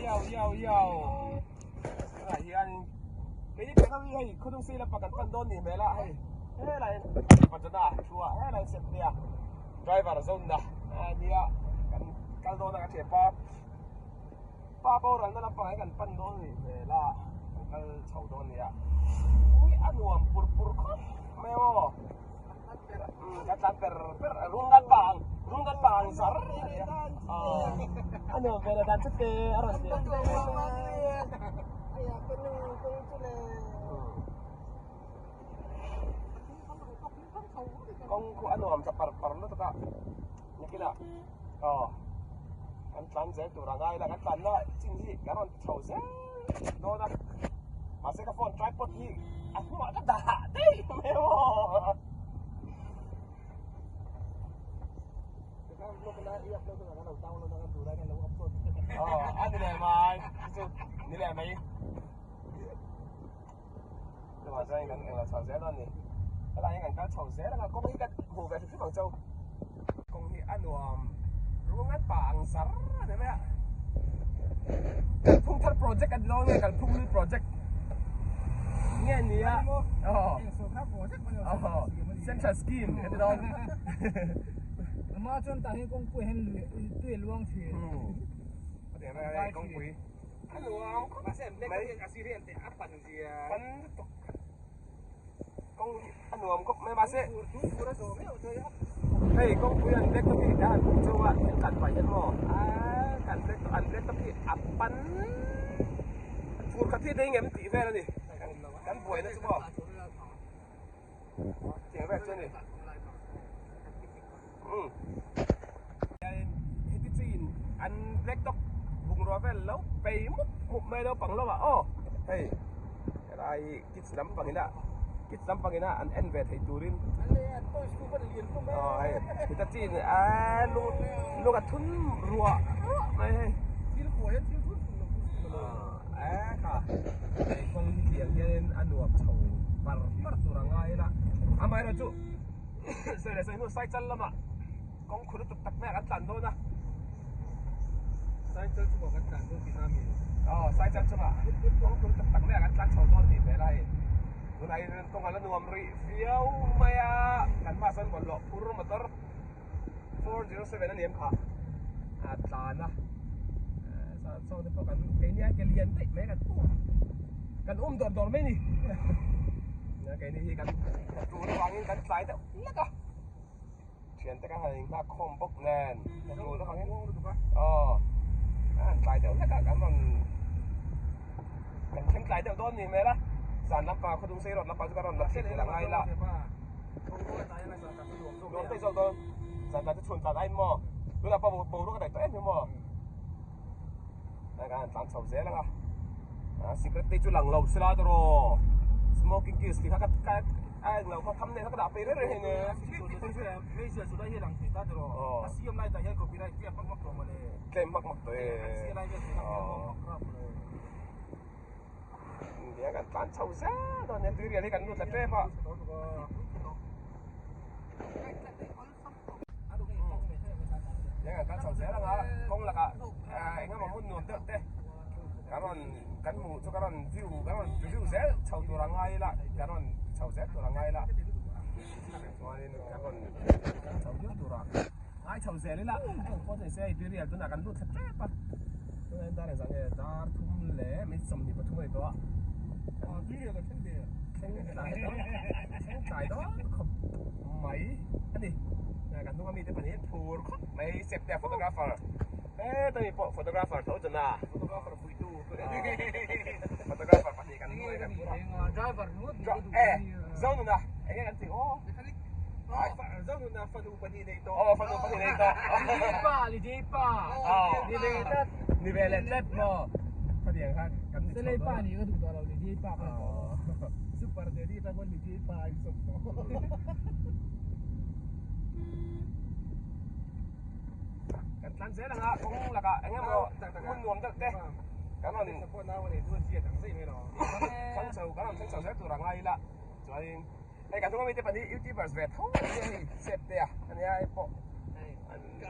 Yau yau yau. Tunah hian keini piah ho hi hei khawdung sei lampang kan pan dawn nih hmel a hei helai Pachana thu a helai step nia driver zawnna a nia kan kal dawn a ka thianpa pa boralna lampang hi kan pan dawn nih hmel a kan kal chho dawn nia ui a nuam pur pur khawp mai maw. Ka tlan per per rung kan bang rung kan bang zar a nuam ve dan chu te a rawn ti kawng khu a nuam ta par par lutuk a nikila aw kan tlan zel tur a ngai la kan tlan na chin hi kan rawn ti chho zel dawn a mahse ka phone tripod hi a hnungah ka dah daih mai maw. Aw a ni leh mai chu ni leh mai chuvang chuan kan englo chho zel dawn a ni helai hi kan kal chho zel anga kawng hi ka hmuh ve hrim hrim ang chau kawng hi a nuam rungat pah ang zar a ni mai a kalphung thar project a ni dawn nge kalphung hlui project nge ni a aw central scheme a ni dawn ama chuan tah hian kawngpui hian tui a luang thin kawngpui a nuam khawp mai pan lutuk kawng hi a nuam khawp mai mahse hei kawngpui an black top hi a han hmu chauh a thil kan paih hian maw aa kan black top an black top hi a pan fur khat hi dei ngem tih vel a ni kan buaina chu maw tiang vel chu a ni umm heti chin an black top bungrua vel lo pei mup mup mai naupang lamah aw hei helai hi kids lampang ina kids lampang ina an en ve thei turin aw hei heta chin aaa lung lung a thun ruah ruah mai hei aaa kha hei kawng hi tiang hianin a nuam chho par par tur a ngai ila amaherawhchu sawi leh sawi hnu cycle lamah kawng khu lutuk tak mai ah kan tlan dawn a cycle chungah kan tlan dawn tihna ami aw cycle chungah kawng khu lutuk tak mai ah kan tlan chho dawn tih hmel a hei tunah hian kawng a la nuam rih viau mai a kan hmaah sawn bawlhhlawh phur motor 407 a ni em kha a tlan a saw te pawh kan keini a ke lian daih mai kan um kan um dawr dawr mai a ni keini hi kan tul avangin kan tlai deuh hlek a thiante ka han inghak khawm bawk nen tul avangin aw a han tlai deuh hlek a kan rawn kan thleng tlai deuh dawn ni hmel a zan lampang khawdung sei rawt lampang chu kan rawn la thlen thei la ngai la. Nuam daih zawk dawn zan tlan chu chhun tlan ain maw tunah pawh boruak a daih tawh em hi maw kan han tlan chho zel anga cigarette te chu lang lo sela tawh smoking kills tih kha ka ka a englo kha tham nen kha ka dah phei reng reng hei ne tlem hmak hmak tawh e Nia kan tlan chho zel dawn nia tuirial hi kan lut la tep a. Nia kan tlan chho zel anga kawng lakah eng emaw hmun nuam deuh te kan rawn kan hmuh chu kan rawn view kan rawn view zel chho tur a ngai ila kan rawn chho zel tur a ngai ila chuanin kan rawn chho viau tur a ngai chho zel ila pawh ni se tuirial tunah kan lut thla tep a. Tunah dar engzah nge dar thum leh minute 23 a ni tawh a. Thleng tlai dawn thleng tlai dawn khawp mai a ni. Kan hnung ami te pahnih phur khawp mai step te a photographer heta mi pawh photographer tho chana photographer puitu photographer pahnih kan hnuai kan phur a driver ringawt e zonuna enge kan tih aw zonuna fanu pahnih nei tawh aw fanu pahnih nei tawh Lidei pa Lidei pa ni ve tlat ni ve leh tlat maw khatiang kha kan ni Selei pa nih ka duh tawh lo Lidei pa ka duh super daddy ta pawn Lidei pa in sawm tawh kan tlan zel anga kawng lakah eng emaw hmun nuam deuh te kan rawn thleng chho kan rawn thleng chho zel tur a ngai ila chuanin Hei kan hnung ami te pahnih youtubers ve tho an nia hei sep te a ania hei pawh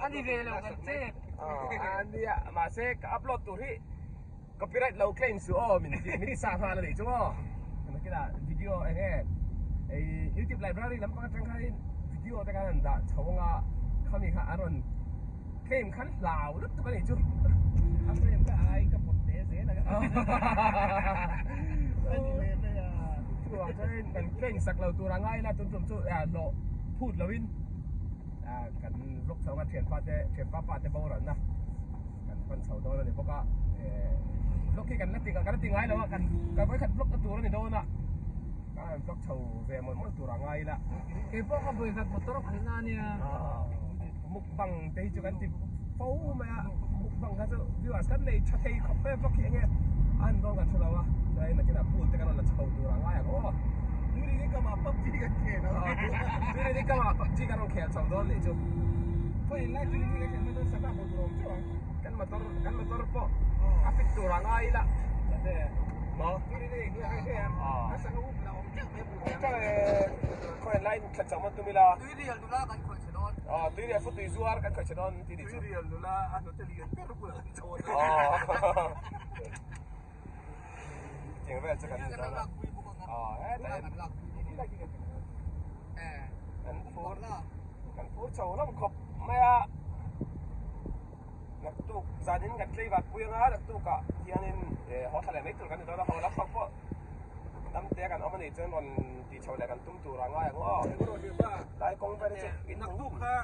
a ni ve lo kan chep a nia mahse ka upload tur hi Copyright lo claim suh aw min ti min sa nghal a nih chu maw. Nakinah video eng nge ei youtube library lampang atang khanin video te khan an dah chho anga khami kha a rawn claim khan hlau lutuk a nih chu. A frame ka ai ka pawt te zel a ani ve mai a. Chuvang chuanin kan claim sak lo tur a ngai ila tun tum chu hlawh phut loin kan vlog chho anga thianpa te thianpa pa te boral na. Kan pan chho dawn a ni bawk a, vlog hi kan la ti kan la ti ngai lo a, kan kan vawikhat vlog na tur a ni dawn a, kan han vlog chho ve mawlh mawlh tur a ngai ila. Kei pawh ka vawikhat motor khalh na a nia. Mukbang te hi chu kan ti fo mai a, mukbang kha chu viewers kan nei tha thei khawp mai a vlog hi enge a han dawn kan hre lo a, chuan nakinah pool te kan rawn la chho tur a ngai ang aw. Tui ni kamah PUBG kan khel a. Tui ni kamah PUBG kan rawn khel chho dawn nih chu. Kan motor kan motor pawh a fit tur a ngai ila maw khawi line thla chang maw tum ila tuirial futui zuar kan khawih che dawn tih nih chu tiang vel chu kan ni dawn a hetah hian kan phur kan phur chho hlawm khawp mai a naktuk zanin kan tlei vat pui anga naktukah hianin haw thla leh mai tur kan ni dawn a haw lam pang pawh dam te kan awm a nih chuan rawn tih chho leh kan tum tur a ngai ang aw tlai kawng vel hi chu in naktuk kha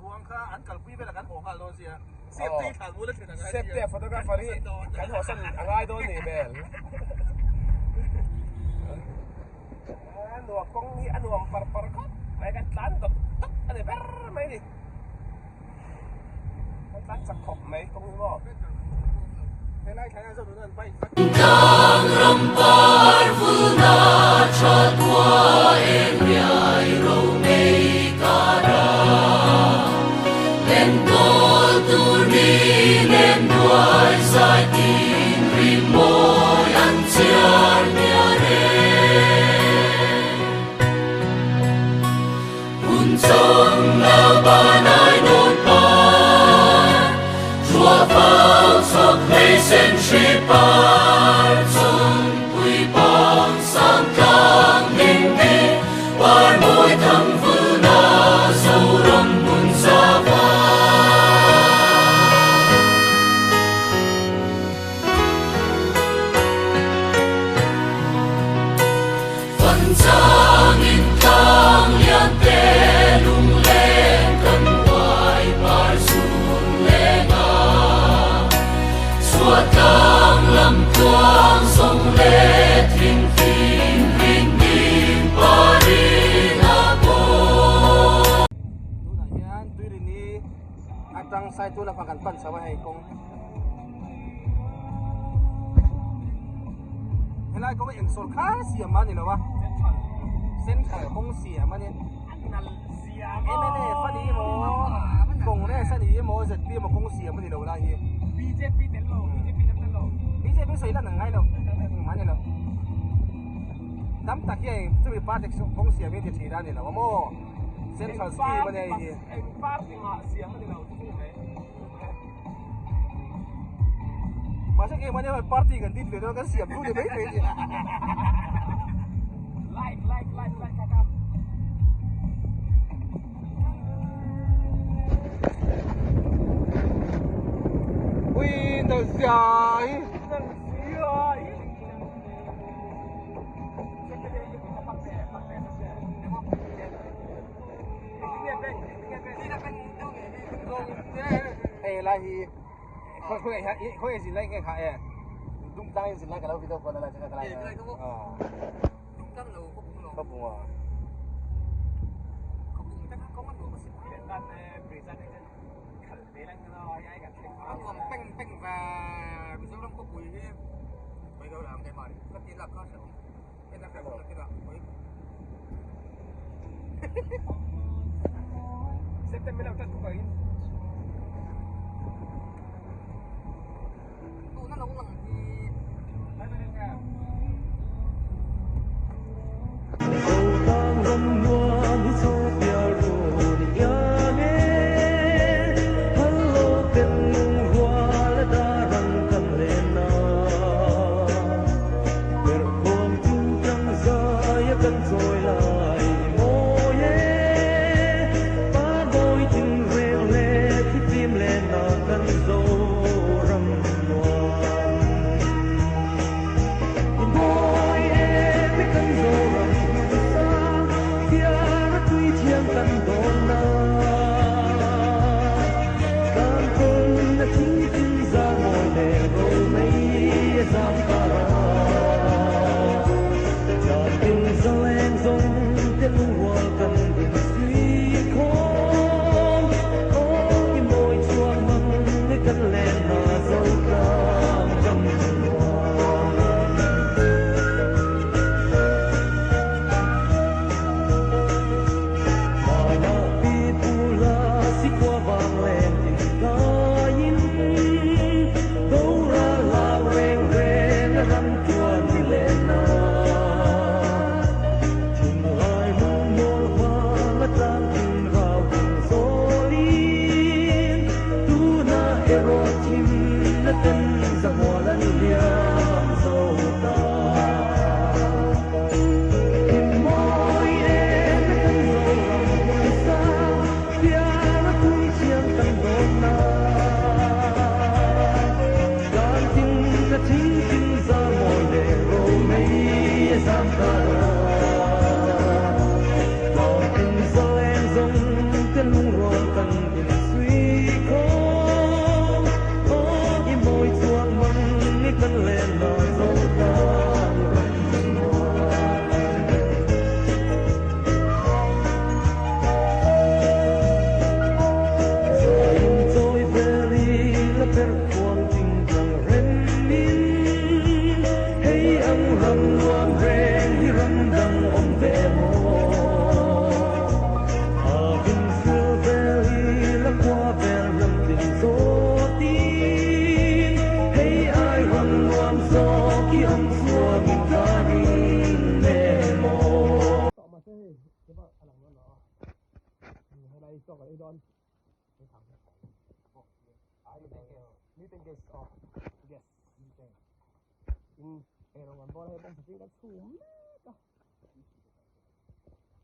ruang kha an kalpui velah kan haw nghal dawn sia Safety thlan mul a then a ngai Safety a photographer hi kan haw san a ngai dawn nih hmel. A nuam kawng hi a nuam par par khawp mai kan tlan dawp dawp a ni ber mai ni. Kan tlan chak khawp mai kawng hi maw. Helai thlai a zawh an bike Tang ram par vulna tha tua eng riai ro mei ka ra Len kawl tur ni lem nuai zai tin ri mawi an chiar miar e Hun chawng la ban ai nawn par Chua phau chhuak hlei sen hri par Chungpui pang sang tlang ning ni Par mawi thang vulna Zoram hmun za var. Van changin tlang lian te lungleng kan huai par zun leng a, chhuat tlang lam tluang zawng leh thing fim ring ning parin a paw. Tunah hian Tuirini atang Saitual lamah kan pan chho a hei kawng. Helai kawng hi eng sawrkar siam a ni lo a, central kawng siam a ni. MNF a ni emaw, Congress a ni emaw, ZPM a kawng siam a ni lo lai hi. BJP tel lo, BJP lam tel lo. BJP sawi lan an ngai lo, engmah a ni lo. Tam tak hi hei chumi party kawng siam hi ti thin a ni lo a maw, central scheme a ni hei hi. Eng party mah siam a ni lo chu chu ni mai. Mahse keimah nia party kan din ve dawn kan siam chu ni mai mai ni. Like like like like kaka. Ui nal zia hi. Nal zia hi. Hei lai hi khawi khawi zin lai nge kha e dum tlang in zin lai ka lo video call lai ka lai ka bung a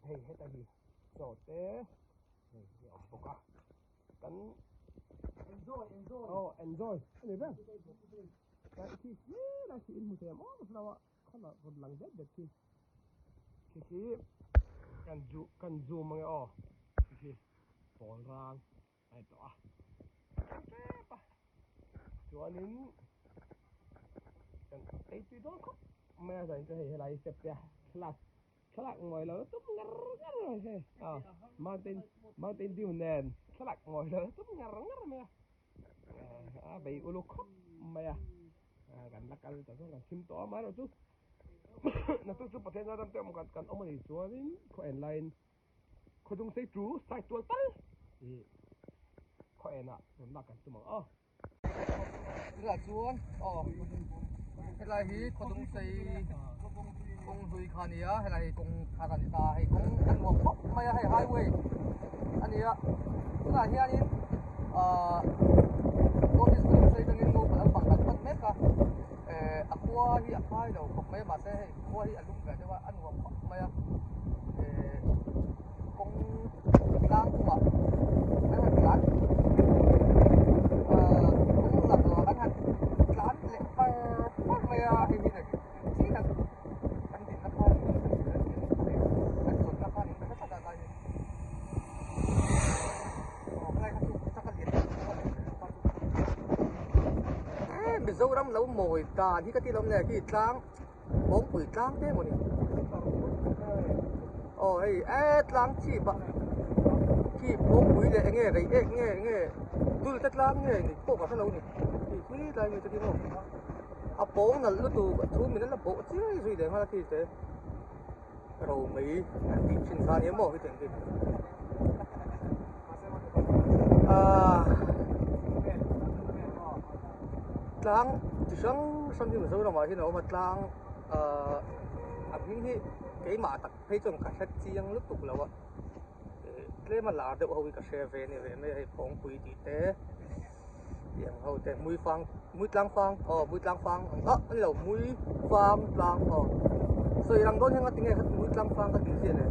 Hei heta hi chaw te hei hi a awm bawk a kan enjoy enjoy oh enjoy a ni ber kan khi khi lai khi in hmu thei ang awm lo a khaw rawn lang det det khi khi khi kan zu kan zoom ang e aw khi khi pawl rang a ni tawh a tep a chuanin kan ei tui dawn khawp mai a zanin chu hei helai step te a thlalak thlalak ngawi lo tum ngar ngar mai hei a mountain mountain dew nen thlalak ngawi lo tum ngar ngar mai a a bei uluk khawp mai a kan la kal ta chuan kan thim tawh a amaherawhchu naktuk chu Pathian ram te awm kan awm a nih chuanin khaw en laiin Khawdung sei chu sai tual tal i khaw enah rawn lak kan tum ang aw. Tunah chuan aw helai hi khawdung sei kawng hlui kha a ni a helai hi kawng thar a ni ta hei kawng a nuam khawp mai a hei highway a ni a tunah hianin ahh north east khawdung sei atangin ngo lampang kan pan mek a eh a khua hi a phai lo khawp mai a mahse hei khua hi a lum ve deuh a a nuam khawp mai a eh kawng tlang kawngah an han tlan ah kawng lak lawh an han tlan leh par par mai a hei hi chiah kan dinna khan kan chuanna khan in hre tlat a lai hi aw helai kha chu chak a lian Mizoram lo mawi dan hi ka ti lo nge khi tlang Kawngpui tlang te emaw ni aw hei e tlang chhip ah khi kawngpui leh enge rei ek nge enge dul te tlang nge ni pawh ka hrelo ni khi khi tlai mi te khi maw a pawng nalh lutuk a thu min la bawh chiai zui leh nghal a khi te ro mai an tih thin kha nia maw hetiang khi ah tlang chi hrang hrang hi Mizoramah hian a awm a tlang ahh a hming hi keimah tak phei chuan ka hre chiang lutuk lo a ih tlem a lar deuh ho hi ka hre ve a ni ve mai a hei phawngpui tih te tiang ho te hmuifang hmuitlang fang aw hmuitlang fang ah a ni lo hmuifang tlang aw sawi lang dawn hian ngatinge hmuitlang fang ka tih ziah le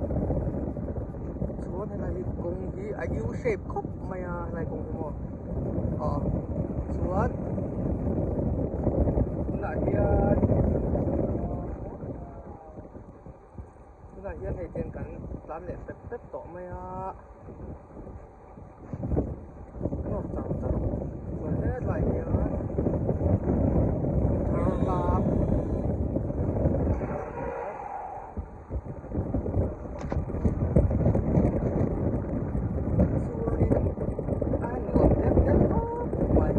chuan helai hi kawng hi a u shape khawp mai a helai kawng hi maw aw chuan tunah hian tunah hian hei tiang kan tlan leh pep pep tawh mai a. Nuam char char chuan hetlai hian thar lam chuanin a nuam deuh deuh khawp mai.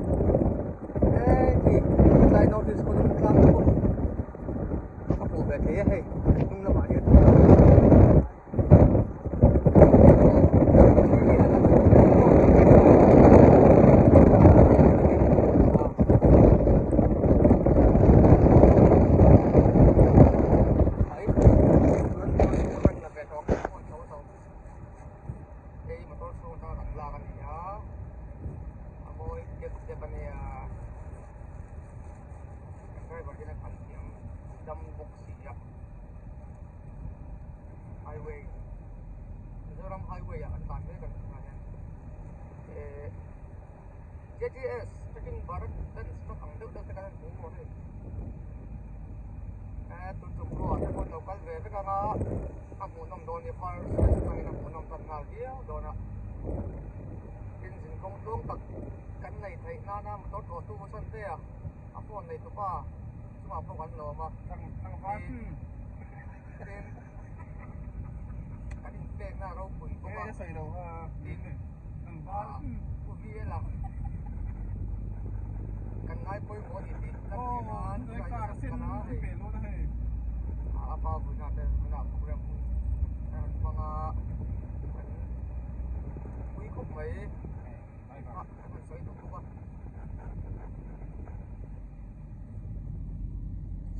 hian an thiam dam bawk si a. Highway Mizoram highway ah kan tlan mek a ni tunah hian eh J T S trekking Bharat dance truck ang deuh deuh te kan han hmu maw hei eh tun tum ruah te pawh an lo kal ve vek ang a a hmuhnawm dawn nia first atangin a hmuhnawm tan nghal viau dawn a tin zinkawng tluang tak kan nei theih nana motor thawhtu sawn te a a phone nei tupa chungah pawh kan lawm a tin kan inpekna ropui bawk a tin u VL a kan ngai pawimawh a ni tih lan theih nan tunah hian kan kal a hei a pa vawiinah te vawiinah program hun a rawn hmang a kan pui khawp mai a an sawi duh bawk a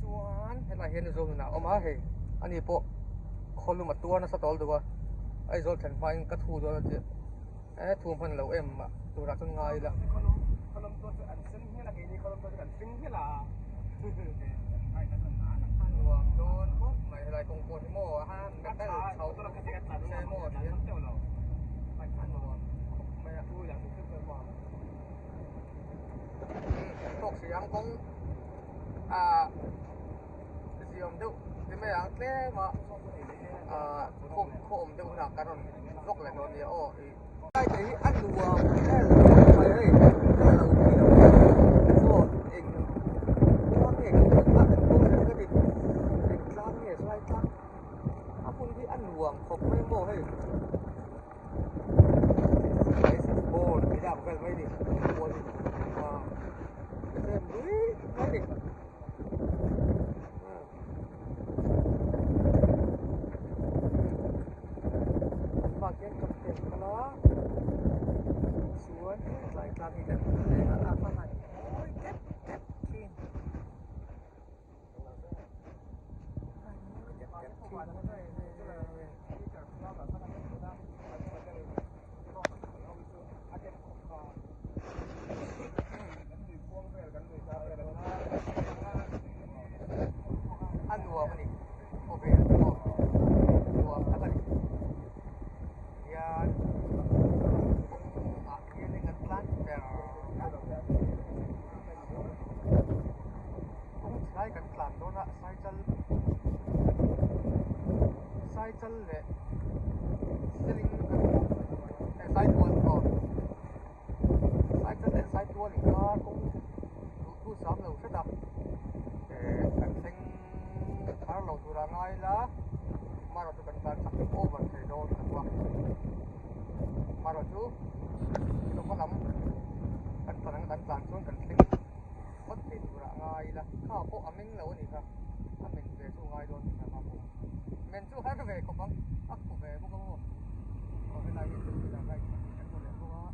chuan helai hian zawlnun ah a awm a hei ani pawh khawlum a tuar nasa tawl deuh a Aizawl thlen hmain ka thu dawn a tia e thu hman loh em mah turah chuan ngai ila. A nuam dawn khawp mai helai kawng pawh hi maw a metal chho se maw ti hian a nuam khawp mai a. Tawk si ang kawng ah ziawm deuh ti mai ang tlem a ah khaw khaw awm deuh hunah kan rawn vlog leh dawn nia aw ih lai te hi a nuam vel khawp mai hei a lo ti lo chaw eng khua nge kan tih a kan kawng zel ka ti eng tlang nge sawi tlang a hmun hi a nuam khawp mai maw hei. A nuam a ni khawvel pawh nuam tak a ni hian kawngah hianin an tlan ber kawng chi lai kan tlan dawn a cycle cycle leh seling eh saitual aw cycle leh saitual inkar kawng duhtu sam lo hret a eh kan thleng thar lo tur a ngai la marawh chu kan tlan chak over thei dawn lo a marawh chu chawhma lam kan tlan ang kan tlan chuan kan thleng phawt thei tur a ngai la kha pawh a meng lo a nih kha a men ve chu ngai dawn a ni kha kha pawh men chu har ve khawp ang a khu ve bawk a maw aw helai hi chu helai bike pahnih kan hmu leh bawk a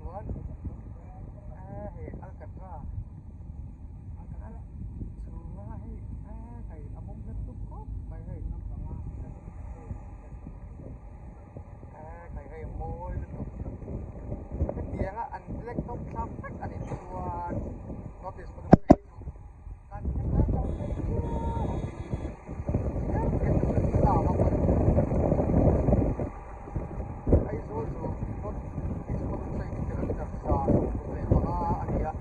chuan eh hei alcatra chhunga hei eh hei a mawm hnem tuk khawp mai hei eh hei hei mawi lutuk hetianga an black top thlak vek a nih chuan notice pawh chu kan Aizawl chu north east pawn sawi kilometer 135 a ni a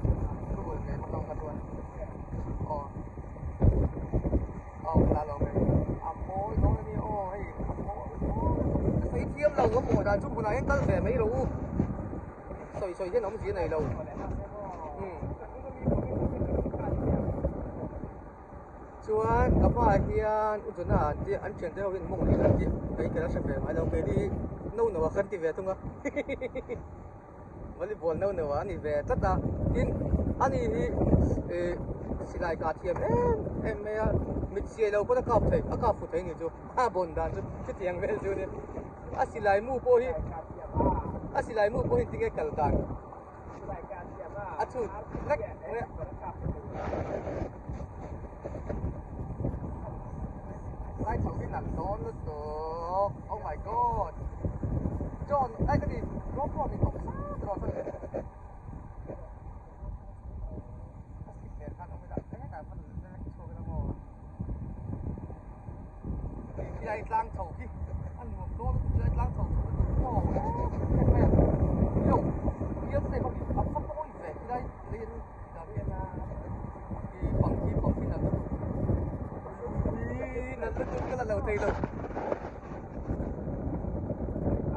Google map atang kha chuan aw aw ka lo hei a mawi dawn a nia aw hei a mawi dawn ka sawi thiam lo a mawi dan chu hmunah hian kal ve mai rawh u sawi sawi hian awmzia nei lo umm. Chuan ka hmaah hian u Jona an tih an thiante ho hian mawng leh an tih kei ka la hre ve mai lo keini no no ah khan ti ve thung a volleyball no no ah a ni ve tlat a tin ani hi ih silai kah thiam em em mai a mit siai lo pawn a kap thei a kap fu thei ni chu a bawn dan chu chutiang vel chu nia a silai mu pawh hi a silai mu pawh hi tinge kal dan. A chhut vek mai a. Lai chho hi nalh dawn lutuk. Oh my god. John, ai ka ti GoPro ni tawp sa tawh a. Khilai tlang chho khi a nuam dawn lutuk khilai tlang chho chho chu aw em em mai a yo bial te pawh hi a va mawi ve khilai lei an dan hian khi pang khi pang khi nalh lutuk ui nalh lutuk ka la lo thei lo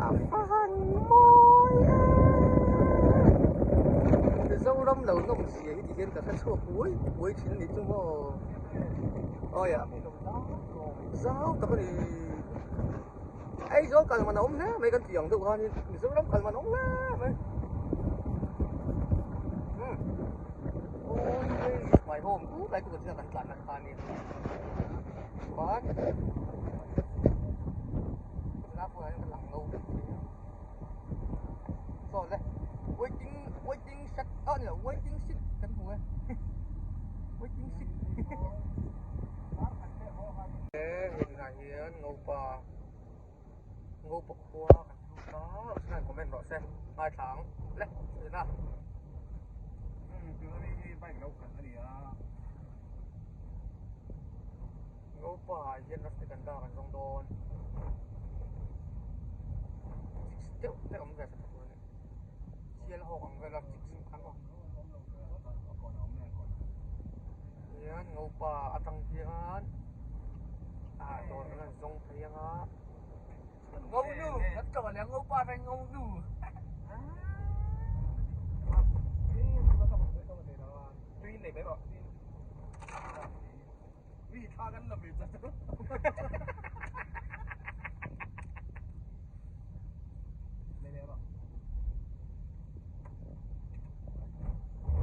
a va han mawi em Mizoram lo nawm zia hi ti hian ka hre chhuak uai uai thin a ni chu maw awi a. Zau tak a ni. Aizawl kal man a awm hle mai kan tih ang deuh khanin Mizoram kal man a awm hle mai. Umm Always is my home tu lai chu kan china kan tlan na kha ania. Chuan china phone ah hian ka lang lo thei a. Saw le waiting waiting shed ah ni lo waiting seat kan hmu e waiting seat. He hmunah hian Ngopa Ngopa khua kan lut a chuan comment rawh se ngaithla ang le chhun a. Ngopa ah hian Rajnikanta kan zawng dawn chicks deuh te awm ve sa tha tur a ni sial hawk ang vel a chicks an awm. Hian ngopa atang hian ah dawr kan han zawng phei anga ngo nu kan tlawh leh ngopa atangin ngo nu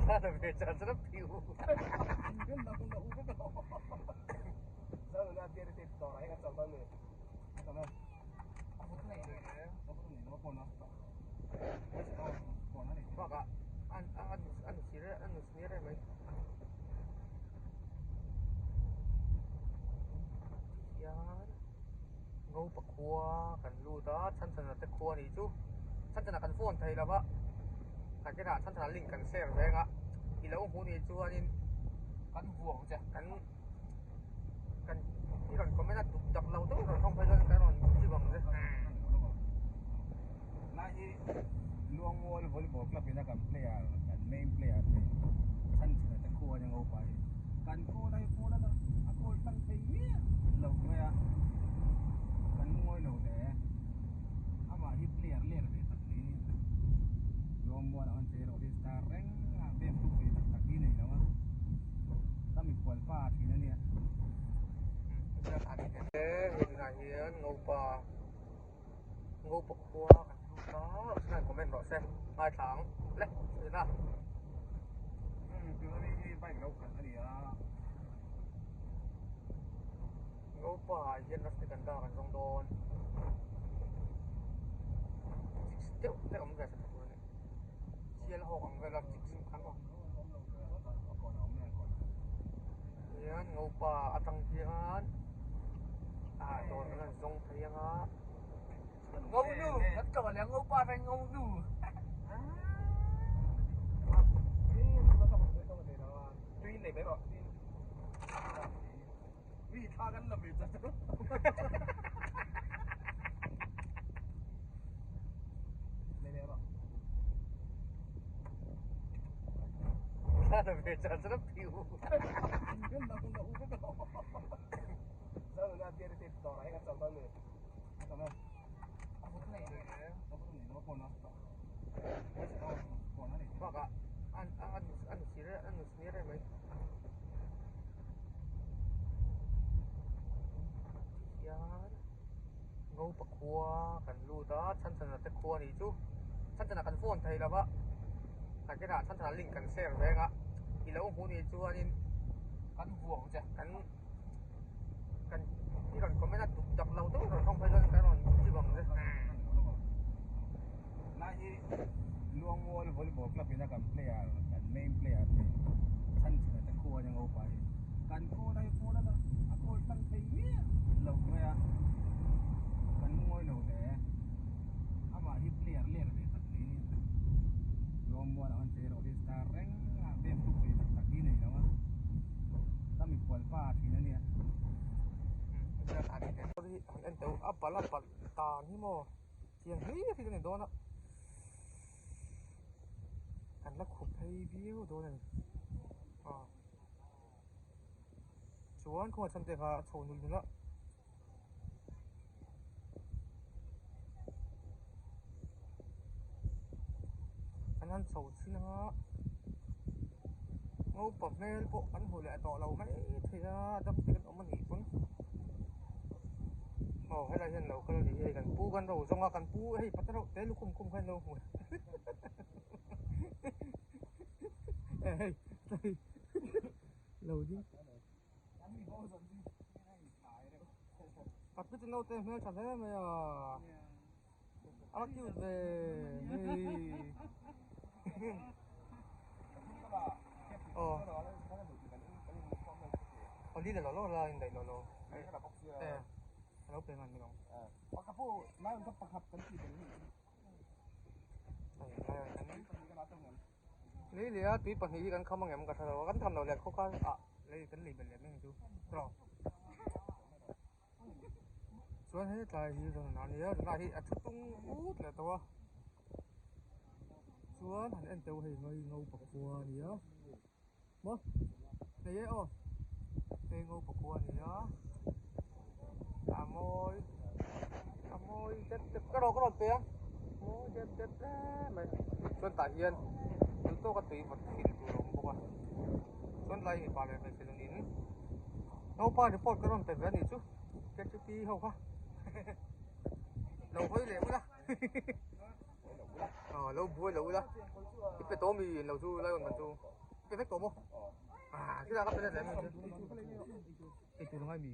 Thla la ve char char a phiu. Bakah an an an sir an sir mai. Tihian Ngopa khua kan lut a Chhanchhana te khua nih chu Chhanchhana kan phone thei lo va nakinah Chhanchhana link kan share reng a i lo hmuh nih chuanin kan vuak che kan kan i rawn comment a duk dak lo deuh rawn hawng phei chuan kan rawn ti vang che. Lai hi Luangmual volleyball club ina kan player kan main player te Chhanchhana te khua ania ngopa hi kan call a hei phone a a call tlang thei miah lo mai a kan ngawi lo hle amah hi player ler ve tak ni Luangmual ah khan che erawh hi star reng a bem tuk ve tak tak hi nei lo a ka mikhual pa thin ania. He hmunah hian ngopa. Ngopa khua kan lut a chuan comment rawh se ngaithla ang le chhun a. Ngopa ah hian Rajnikanta kan zawng dawn chicks deuh te awm ve sa tha tur a ni sial hawk ang vel a chicks an awm hian Ngopa atang hian. Ah dawr kan han zawng phei anga ngo nu kan tlawh leh ngo pa atangin ngo nu Thla la ve char char a phiu. Bakah an an an sir an sir mai. Tihian Ngopa khua kan lut a Chhanchhana te khua nih chu Chhanchhana kan phone thei lo va nakinah Chhanchhana link kan share reng a i lo hmuh nih chuanin kan vuak che kan kan i rawn comment a duk dak lo deuh rawn hawng phei chuan kan rawn ti vang che. Lai hi Luangmual volleyball club ina kan player kan main player te Chhanchhana te khua ania ngopa hi kan call a hei phone a a call tlang thei miah lo mai a kan ngawi lo hle amah hi player ler ve tak ni Luangmual ah khan che erawh hi star reng a bem tuk ve tak tak hi nei lo a ka mikhual pa thin ania. Han en teuh a bal a balh dan hi maw tiang hlir hi a ni dawn a kan la khup phei viau dawn a ni aw chuan kawngah chuan te kha a chho nul nul a. An han chho thin anga naupa hmel pawh kan hmu leh tawh lo mai thei a dam te kan awm a nih pawn aw helai hian lo kal a ni hei kan pu kan ro zawng a kan pu hei pata reuh te lukhum khum khan lo hmu hei lo ding. Pakhat chu naute hmel tha hle mai a a va cute ve hei aw aw li la lo la in daih lo lo e a lo pe ngan ni lo lei leh a tui pahnih hi kan kham angem ka hre lo a kan tham loh leh khawk a ah lei kan lei belh leh mai ang chu tawh chuan hetlai hi rawn a nia tunah hi a thu tung ut leh tawh a chuan han en teuh hei mai ngo pakua a nia maw nei e aw hei ngo pakua a nia a mawi a mawi dep dep ka rawn ka rawn pe ang mawi dep dep hle mai chuan tah hian duh tawka tui vawt thil tur a awm bawk a chuan lai mipa leh hmeichhe nun in naupa report ka rawn pe ve a nih chu ktp ho kha lo hawi leh ula aw lo buai lo ula i pe tawh mi lo chu lai rawn chu i pe vek tawh maw ah chutah ka pe let leh mai chu ei tur angai mi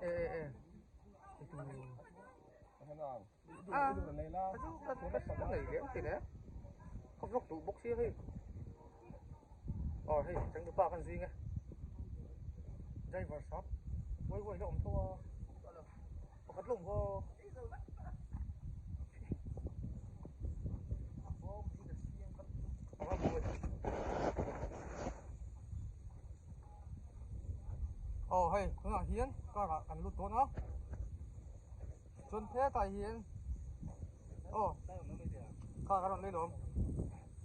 e e e ei tur ah ka chu ka ka nei lem thin e ka vlog duh bawk sia hei aw hei changtupa khan zing e driver sap uai uai la awm tho a. Pakhat lawng khaw. Aw hei tunah hian car ah kan lut dawn a chuan hetah hian aw car a rawn lei lawm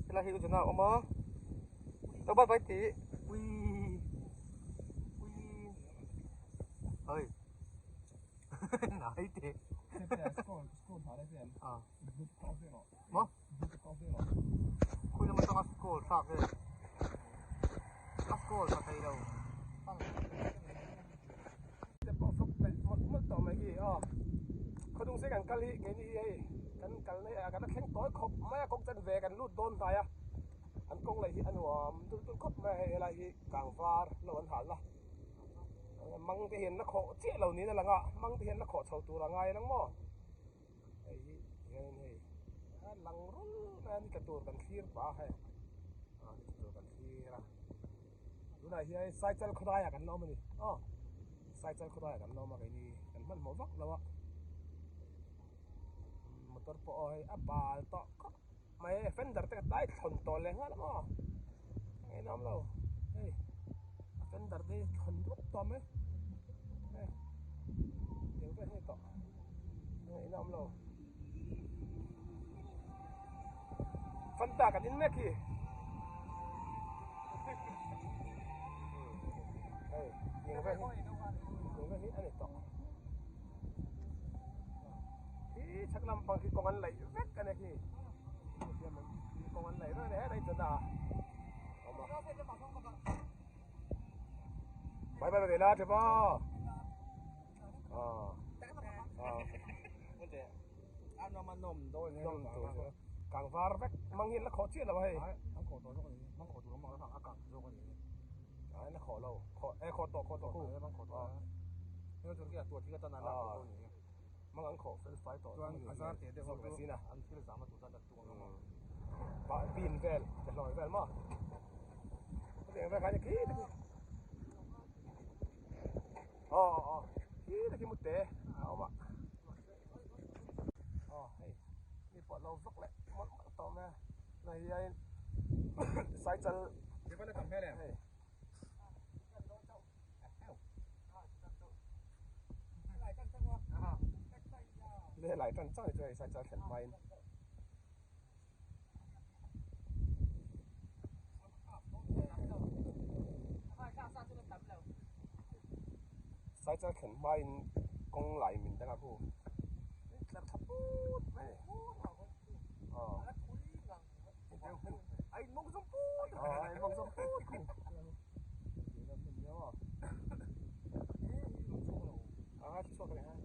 helai hi u Jona a awm a lo bye bye tih uii uii hei. Nai te. Maw? Khui lama tanga scroll thlak e. A scroll tha thei lo. Te pawh fak leh mawlh mawlh tawh mai hi aw. Khawdung se kan kal hi keini hi hei kan kal na hi kan la thleng tawi khawp mai a kawng chanve kan lut dawn hnai a. An kawng leh hi a nuam dul dul khawp mai a hei helai hi kangvar lo an hal na. Mang te hian la khawh chiah lo niin a lang a, mang te hian la khawh chho tur a ngai ang maw? Hei hi hianin hei a lang rul mai a ni tla tur kan thlir pah a hei a ni tla tur kan thlir a tunah hian Saichal khawdaiah kan la awm a ni aw Saichal khawdaiah kan la awm a keini kan hmanhmawh vak lo a motor pawh aw hei a bal tawh khawp mai a fender te ka tlai thlawn tawh leh nghal a maw eng awm lo hei a fender te hi thlawn dup tawh mai hei tiang vel hi tawh eng awm lo fanta kan in mek hi hei tiang vel hi tiang vel hi a ni tawh. Khi chhak lampang khi kawng an laih vek a ni khi kawng an laih vek a ni helai chuan a awm a bye bye ve la tha ba kang var vek mang hian la khawh chiah lo a hei la khawh lo khawh e khawh tawh khawh tawh Mang an khawh fel fai tawh chuan a zar teh deuh ho chu an thil zam a tur tan tu ang maw pah bin vel te hlawi vel maw hetiang vel kha ni khi te khi aw aw khi te khi mute a awm a aw hei mi pawh lo vak leh mawlh mawlh tawh mai a tunah hian cycle hei. Le lai tan chauh chu hei Saichal thlen hmain. Saichal thlen hmain kawng lai min dang a khu. Tlar tha put mai ni. Aw. Ai mawng zawng put. Aw ai mawng zawng put khu. A chhuak leh a.